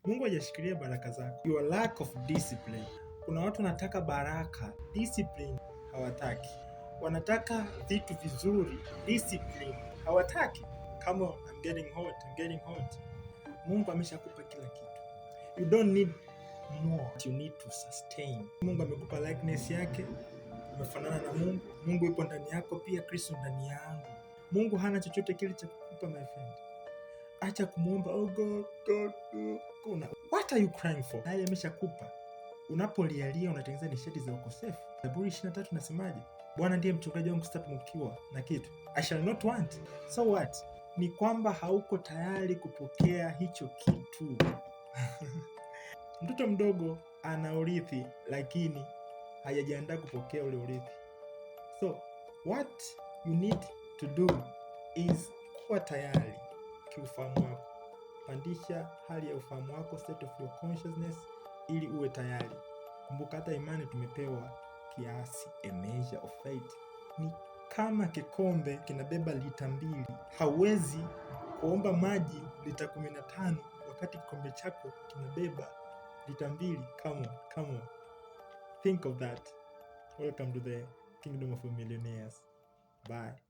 Mungu hajashikilia baraka zako. Your lack of discipline. Kuna watu wanataka baraka, discipline hawataki. Wanataka vitu vizuri, discipline hawataki. Come on, I'm getting hot, I'm getting hot. Mungu ameshakupa kila kitu. You don't need more, you need to sustain. Mungu amekupa likeness yake, umefanana na Mungu. Mungu yupo ndani yako pia, Kristo ndani yangu. Mungu hana chochote kile cha kukupa, my friend. Acha kumwomba, "Oh God, God, God." Kuna, what are you crying for? Naye ameshakupa. Unapolialia unatengeneza nishati za ukosefu. Zaburi 23 nasemaje? "Bwana ndiye mchungaji wangu, sitapungukiwa na kitu." I shall not want. So what? Ni kwamba hauko tayari kupokea hicho kitu. Mtoto mdogo ana urithi lakini hajajiandaa kupokea ule urithi. So what you need to do is kuwa tayari kiufahamu wako. Pandisha hali ya ufahamu wako, state of your consciousness, ili uwe tayari. Kumbuka hata imani tumepewa kiasi, a measure of faith. Ni kama kikombe kinabeba lita 2. Hauwezi kuomba maji lita 15 wakati kikombe chako kinabeba lita 2. Come on, come on. Think of that. Welcome to the kingdom of millionaires. Bye.